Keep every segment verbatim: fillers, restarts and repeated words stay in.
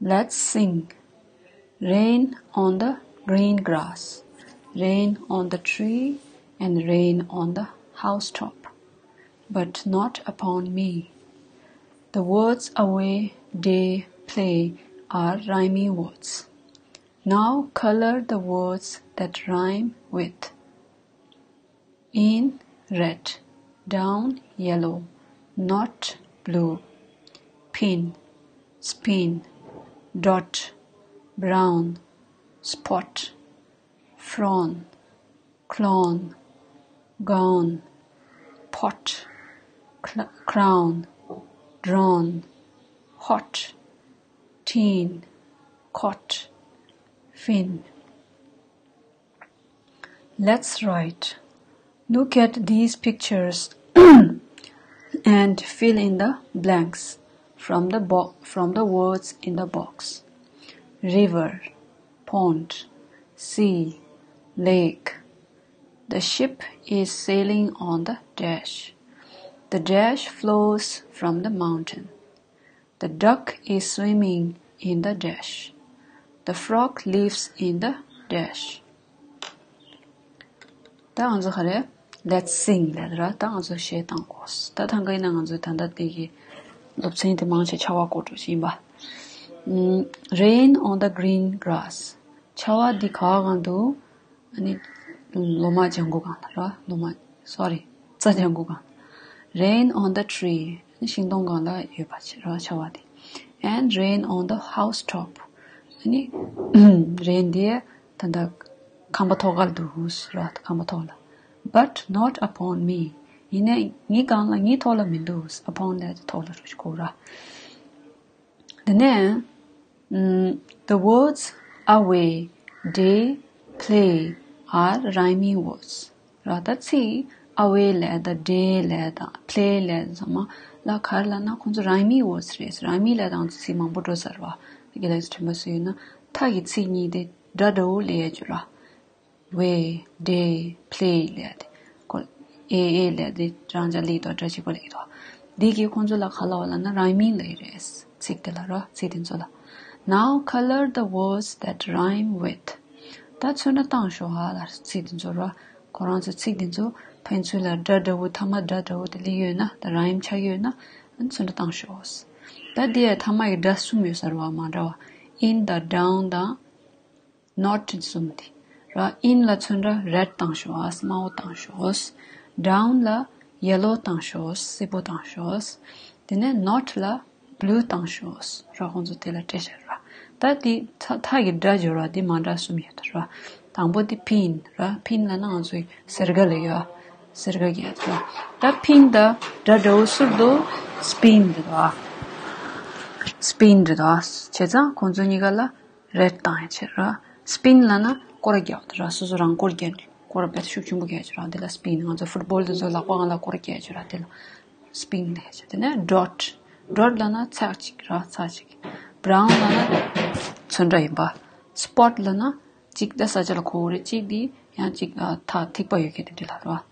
Let's sing. Rain on the green grass, rain on the tree, and rain on the housetop, but not upon me. The words away, day, play are rhyming words. Now color the words that rhyme with in, red, down, yellow, not, blue, pin, spin, dot, brown, spot, frown, clown, gown, pot, cl- crown, drawn, hot, teen, cot, fin. Let's write. Look at these pictures and fill in the blanks from the bo- from the words in the box. River, pond, sea, lake. The ship is sailing on the dash. The dash flows from the mountain. The duck is swimming in the dash. The frog lives in the dash. ད་ང་ཚོ་ག་རེ། Let's sing ལབ་ར། ད་ང་ཚོ་གཞས་བཏང་དགོས། ད་ཐང་ག་ཡིན་ན་ང་ཚོ་ད་ལྟ་དེ་གི་སློབ་ཚན་དེ་མང་ཆེ་ཆར་པ་སྐོར་འགྲོ་བཞིན་པ། Rain on the green grass. ཆར་པ་འདི་ག་གང་འདུག་ཨ་ནི་ལོ་མ་ལྗང་གུ་གང་ལ་ར། ལོ་མ། sorry, རྩྭ་ལྗང་གུ་གང་། Rain on the tree. ཨ་ནི་ཤིང་སྡོང་གང་ལ་ཡོད་པ་ཆེ་ར་ཆར་པ་དེ། And rain on the housetop. ཨ་ནི་རེན་དེ་ད་ལྟ་ཁང་པ་ཐོག་ཁར་འདུག་ར། ཁང་པ་ཐོག་ལ། But not upon me. ཡིན་ནའི་ངའི་སྒང་ལ། ངའི་ཐོག་ལ་མི་འདུག upon ལབ་དེ་ཐོག་ལ་རུ་ཞིག་གོ་ར། དེ་ནས་ཨམ། The words away, day, play are rhyming words. ར། ད་ཚིག་away ལབ་དང་day ལབ་དང་play ལབ་ཚང་མ་ལ་ག་རེ་ལབ་ན་ཁོང་ཚོ་rhyming words རེད། rhyming ལབ་དང་ཚིག་མང་པོ་འགྲོ་ཚར་བ། དགེ་ལེགས་སུ་དྲན་པ་སུ་ཡོད་ན་མཐའ་གི་ཚིག་གཉིས་དེ་སྒྲ་འདྲ་བོ་ལབ་ཡ་ཅིག་ར། way, day, play ལབ་ཡ་དེ། ཁོ་ཨེ་ཨེ་ལབ་ཡ་དེ་རང་ཅག་ལབ་ཀྱི་འདུག་སྒྲ་གཅིག་པ་ལབ་ཀྱི་འདུག་འདི་གིས་ཁོང་ཚོ་ལ་ག་ལབ་པ་ལབ་ན་rhyming ལབ་ཀྱི་རེད། ཚིག་དེ་ལ་ར། ཚིག་དེ་ཚོ་ལ། Now color the words that rhyme with. ད་ཚོན་ཁྲ་བཏང་ཤོག་ཨ་ལ། ཚིག་དེ་ཚོ་ར། ཁོ་རང་ཚོ་ཚིག་དེ་ཚོ་ཕན་ཚུན་ལ་སྒྲ་འདྲ་བོ། མཐའ་མ་སྒྲ་འདྲ་བོ་དེ་སླེབས་ཡོད་ན། ད་rhyme ཆགས་ཡོད་ན་ཚོན་ཁྲ་བཏང་ཤོག་ད་འདི་ཡ་མཐའ་མ་ཡི་སྒྲ་གསུམ་ཡོད་ས་རེད་བ། མ་འདྲ་བ། in དང་down དང་not གསུམ་དེ་ར། in ལ་ཚོན་ཁྲ་red བཏང་ཤོག་ཨ། དམར་པོ་བཏང་ཤོག down ལ་yellow བཏང་ཤོག་སེར་པོ་བཏང་ཤོག་དེ་ནས་not ལ་blue བཏང་ཤོག་ར། ཁོང་ཚོ་དེ་ལ་སྤྲད་བཞག་ར། ད་དེ་མཐའ་མཐའ་གི་སྒྲ་སྦྱོར་བ་དེ་མ་འདྲ་གསུམ་ཡོད་ར། དང་པོ་དེ་pin ར། pin ལབ་ན་ང་ཚོའི་སེར་ཀ་ལབ་ཡོད་ཨ། སེར་ཀ་གི་ཡ་ར། ད་pin དང་སྒྲ་འདྲ་བོ་སུ་རེད་འདུག spin རེད་འདུག་ཨ། spin རེད་འདུག་ཨ། བྱས་ཙང་ཁོང་ཚོ་གཉིས་ཀ་ལ་red བཏང་ཡ་བྱས་ར། spin ལབ་ན་སྐོར་རྒྱག་པ་དེ་ར། སོ་སོ་རང་སྐོར་རྒྱག་ནས་སྐོར་བས་ཤུགས་ཆེན་པོ་རྒྱག་ཡ་བྱས་ར། དེ་ལ་spin། ང་ཚོ་football དེ་ཚོ་ལག་པ་སྒང་ལ་སྐོར་རྒྱག་ཡ་བྱས་ར། དེ་ལ་spin ལབ་ཡ་བྱས། དེ་ནས་dot dot ལབ་ན་ཚེག་གཅིག་ར། ཚེག་གཅིག brown ལབ་ན་ཚོན་ཁྲ་ཡིན་པ། spot ལབ་ན་གཅིག་ད་ས་ཆ་ལ་གོ་གི་རེད། གཅིག་དེ་ཡང་གཅིག་ཨ་ཐག་ཐིག་པ་ཡོད་མཁན་དེ་འདྲ་ལ་ར།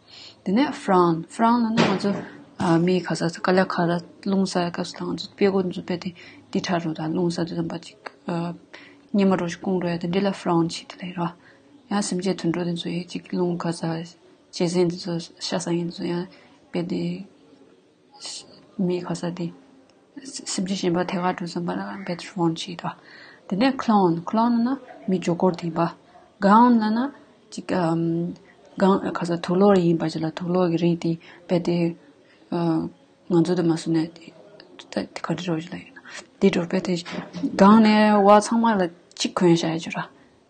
དེ་ནས་frown frown ལབ་ན་ང་ཚོ་ཨ་མི་ག་ས་དཀའ་ལས་ཁག་ལ་རླུང་ཟ་ཡ་སྐབས་སུ་ད་ང་ཚོ་དཔྲལ་མགོ་འདི་ཚོ་དཔེ་དེ་ཏིག་ཁྲ་རུ་དང་རླུང་ཟ་དུས་ཙམ་པ་གཅིག་ཨ་གཉེར་མ་འགྲོ་ཞིག་སྐུང་འགྲོ་ཡ་དེ་འདྲ་ལ་frown བྱེད་དེ་ལ་ཡིན་ར། ཡང་སེམས་ཅན་དུད་འགྲོ་དེ་ཚོ་ཡི་གཅིག་རླུང་ག་ས་གཅན་གཟན་དེ་ཚོ་ཤ་ཟ་མཁན་དེ་ཚོ་ཡང་དཔེ་དེ། མི་ག་ས་དེ། སེམས་ཅན་གཞན་པ་ཐད་ཀར་འགྲོ་ཙམ་པ་ལ་bad frown བྱེད་དོ། དེ་ནས་clown clown ལབ་ན་མི་སྦྱོར་སྐོར་དེ་ཡིན་པ། gown ལབ་ན་ཅིག་གང་ག་ས་དུག་ལོག་ཡིན་པ་ཅིག་ལ་དུག་ལོག་གི་རིགས་དེ་རྦད་དེ་ང་ཚོ་དེ་མ་སུ་ནས་དེ་ག་འདྲ་རོ་ཅིག་ལ་ཡོད་ན་དེ་འགྲོ་རྦད་དེ་གང་ནས་བ་ཚང་མ་ལ་གཅིག་གོན་བྱ་ཡ་ཅིག་ར།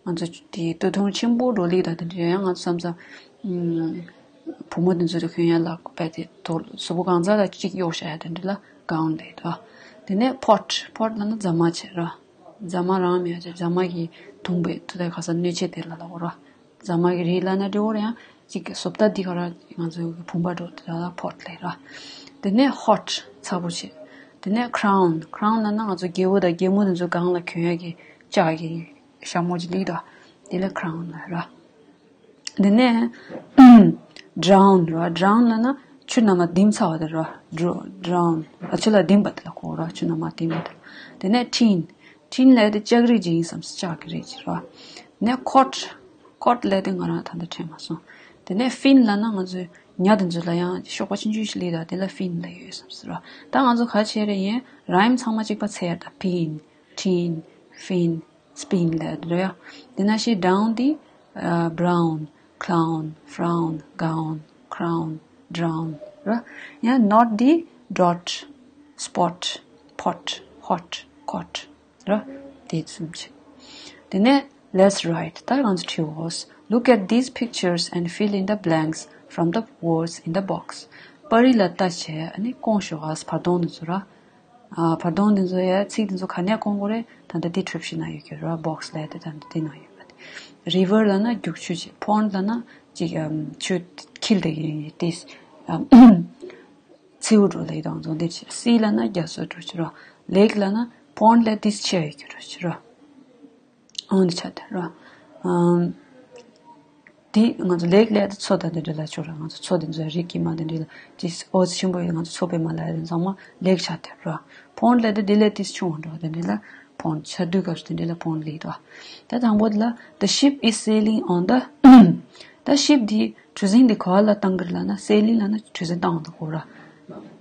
ང་ཚོ་དེ་སྟོད་ཐུང་ཆེན་པོ་འགྲོ་ལི་དང་དེ་འདྲ་ཡང་ང་ཚོ་བསམ་ཚ། བུ་མོ་དེ་ཚོ་དེ་གོན་ཡ་ལ་པད་དེ་དོ་གཟུགས་པོ་གང་ཚ་ལ་གཅིག་གཡོག་བྱ་ཡ་དེ་འདྲ་ལ་gown ལབ་དོ། དེ་ནས་pot pot ལབ་ན་རྫ་མ་བྱས་ར། རྫ་མ་རང་མེད་ཅེ་རྫ་མ་གི་དུང་པའི་ཐུ་དའི་ཁ་ས་སྣོད་ཆས་དེ་ལ་ལ་འོ་ར། རྫ་མ་གི་རིགས་ལ་ན་འདྲ་བོ་ར་ཡང་གཅིག་གི་བཟོ་ལྟ་འདི་ག་ར་ང་ཚོ་གི་བུམ་པ་འགྲོ་དེ་ལ་pot ལབ་ར། དེ་ནས་hot ཚ་པོ་བྱས། དེ་ནས་crown crown ལབ་ན་ང་ཚོ་རྒྱལ་པོ་དང་རྒྱལ་མོ་དེ་ཚོ་སྒང་ལ་གྱོན་ཡ་གི་ལྕགས་ཀྱི་ཞྭ་མོ་ཅིག་ལི་དོ། དེ་ལ་crown ལབ་ར། དེ་ནས་drown ར། drown ལབ་ན་ཆུ་ནང་ལ་ལྡིང་ཚར་བ་དེ་ར། dro- drown ཨ་ཆུ་ལ་ལྡིང་པ་དེ་ལ་གོ་ར། ཆུ་ནང་མ་ལྡིང་པ་དེ་ལ། དེ་ནས་teen ཊིན་ལབ་དེ་ལྕགས་རིགས་ཅིག་ཡིན་བསམ་སོང་། ལྕགས་ཀྱི་རིགས་ཅིག་རེད་བ། དེ་ནས་ཀོཊ། ཀོཊ་ལབ་དེ་ང་རང་ད་ལྟ་དྲན་མ་སོང་། དེ་ནས་ཕིན་ལབ་ན་ང་ཚོའི་ཉ་དེ་ཚོ་ལ་ཡང་གཤོག་པ་ཆུང་ཆུང་ཞིག་སླེབས་དང་དེ་ལ་ཕིན་ལབ་ཡོད་བསམ་སོང་ར། ད་ང་ཚོ་ག་བྱེད་རེད་ཡིན། རའིམ་ཚང་མ་གཅིག་པ་འཚལ་ཡ། ད་ཕིན། ཊིན། ཕིན། སྤིན་ལབ་དེ་འདྲ་ཡ། དེ་ནང་བཞིན་ཌའུན་དེ། ཨ། བྷ་རའུན། ཁ་ལའུན། ཧྥ་རའུན། གའུན། ཁ་རའུན། ཌའུན་ར། ཡང་ནོཊ་དེ། ཌོཊ། སྤོཊ། ཕོཊ། ཧོཊ། ཀོཊ་ར། དེ་གསུམ་བྱས། དེ་ནས་let's write. ད་ང་ཚོ་བྲིའོ། Look at these pictures and fill in the blanks from the words in the box. པར་རིས་ལ་ལྟ་བྱས་ཨ་ནི་བསྐོང་ཤོག་ཨ། བར་སྟོང་འདི་ཚོ་ར། ཨ། བར་སྟོང་འདི་ཚོ་ཡ་ཚིག་འདི་ཚོ་ག་ནས་བསྐོང་དགོས་རེད། ད་ལྟ་འདི་གྲུ་བཞི་ནང་ཡོད་ཀྱི་རེད། བོག་སི་ལབ་དེ་ད་ལྟ་འདི་ནང་ཡོད་པ། རི་ཝར་ལབ་ན་རྒྱུག་ཆུ་བྱས། ཕོན་ཌི་ལབ་ན་ཅིག་ཨམ། ཆུ་འཁྱིལ་བསྡད་ཀྱི་ཡོད་དེ། ཨམ། མཚེའུ་འདྲ་ལབ་ཡོད་དང་རྫོང་དེ་བྱས། སི་ལབ་ན་རྒྱ་མཚོ་འདྲ་བྱས་ར། ལེག་ལབ་ན་ཕོན་ཌི་ལ་དེ་ཆེ་ཡོད་ཀྱི་འདྲ་བྱས་ར། ཨང་དེ་ཆ་དེ་ར། ཨམ། དེ་ང་ཚོ་ལེག་ལབ་དེ་མཚོ་དང་དེ་འདྲ་ལ་ཆོག་ར། ང་ཚོ་མཚོ་དེ་ཚོ་རི་དཀྱིལ་མ་དེ་འདྲ་ལ་ཅིག་ཨོ་ཙི་ཆེན་པོ་ཡོད། ང་ཚོ་མཚོ་པདྨ་ལབ་ཡ་དེ་ཚང་མ་ལེག་ཆགས་དེ་ར། ཕོན་ཌི་ལབ་དེ་དེ་ལས་ཏིས་ཆུང་བ་འདྲ་བ་དེ་འདྲ་ལ་ཕོན་ཌི། ཆ་བསྡུས་སྐབས་སུ་དེ་འདྲ་ལ་ཕོན་ཌི་ལབ་དོ། ད་དང་པོ་དེ་ལ། The ship is sailing on the ད་ཤིབ་དེ་གྲུ་གཟིངས་དེ་ག་བ་ལ་བཏང་གི་རེད་ལབ་ན། སེ་ལིང་ལབ་ན་གྲུ་གཟིངས་བཏང་བ་དང་གོ་ར།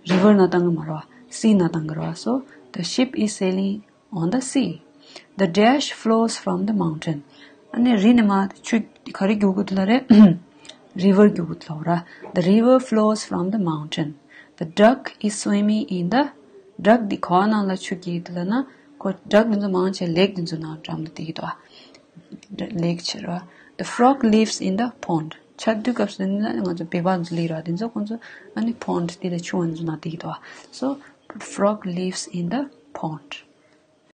རི་ཝར་ནང་བཏང་གི་མ་རེད་བ། སི་ནང་བཏང་གི་རེད་བ། So the ship is sailing on the sea. The dash flows from the mountain. ཨ་ནི་རི་ནས་མར་ཆུ་ག་རེ་རྒྱུག་གི་འདུག་ལབ་རེད། རི་ཝར་རྒྱུག་གི་འདུག་ལབ་ར། The river flows from the mountain. The duck is swimming in the duck དེ་ག་བ་ནང་ལ་ཆུ་སྐྱིལ་འདུག་ལབ་ན། ཁོ་ཌག་དེ་ཚོ་མང་ཆེ་ལེག་དེ་ཚོ་ནང་འགྲམ་ལ་བསྡད་ཀྱི་འདུག་ཨ། ལེག་བྱེད་ར། The frog lives in the pond. ཆ་བསྡུས་སྐབས་སུ་ནི་ང་ཚོ་བོད་པ་ཚོ་ལི་ར་དེ་ཚོ་ཁོང་ཚོ་ཨ་ནི་ཕོན་ཌི་དེ་ལས་ཆུང་བ་ཚོ་ནང་བསྡད་ཀྱི་འདུག་ཨ། So the frog lives in the pond.